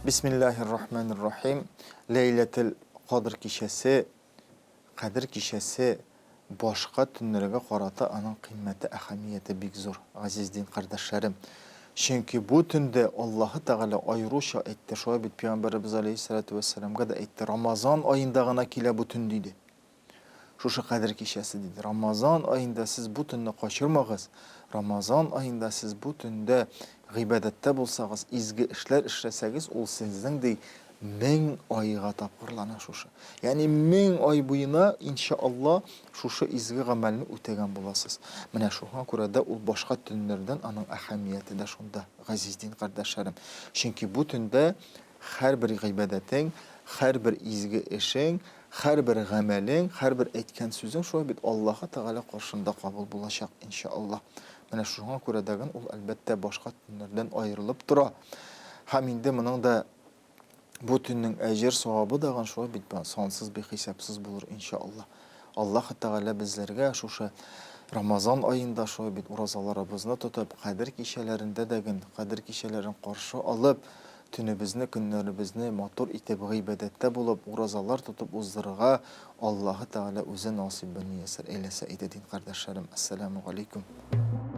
Бисмиллаһир рахманир рахим. Ләйләтел Кадр кичәсе, Кадер кичәсе башка төннәргә карата аның кыйммәте, әһәмияте бик зур, газиз дин кардәшләрем. Чөнки бу төндә Аллаһы Тәгалә аеруча әйтте, шулай бит Пәйгамбәребез алейһиссалату вәссәламгә дә әйтте, Рамазан аенда гына килә бу төн, диде. Шушы Кадер кичәсе, диде. Рамазан аенда сез бу төнне качырмагыз. Рамазан аенда сез бу төндә гыйбадәттә булсагыз, изге эшләр эшләсәгез, ул сезнең, ди, 1000 айга тапкырлана шушы. Ягъни 1000 ай буена, иншалла, шушы изге гамәлне үтәгән буласыз. Менә шуңа күрә дә ул башка төннәрдән аның әһәмияте дә шунда, газиз дин кардәшләрем. Чөнки бу төндә һәрбер гыйбадәтең, һәрбер изге эшең, һәрбер гамәлең, һәрбер әйткән сүзең шулай бит Аллаһы Тәгалә каршында кабул булачак, иншалла. Менә шуңа күрә дә ул, әлбәттә, башка төннәрдән аерылып тора. Һәм инде моның да бу төннең әҗер савабы да шулай бит сансыз бихисапсыз булыр иншалла. Аллаһ Тәгалә безләргә шушы Рамазан аенда шулай бит уразаларыбызны тотып, кадер кичәләрендә дә ген, кадер кичәләрен каршы алып, төнебезне, көннәребезне матур итеп гыйбадәттә булып, уразалар тотып уздырырга Аллаһы Тәгалә үзе насыйп вә мияссәр әйләсә иде, дин кардәшләрем. Әссәламү галәйкүм.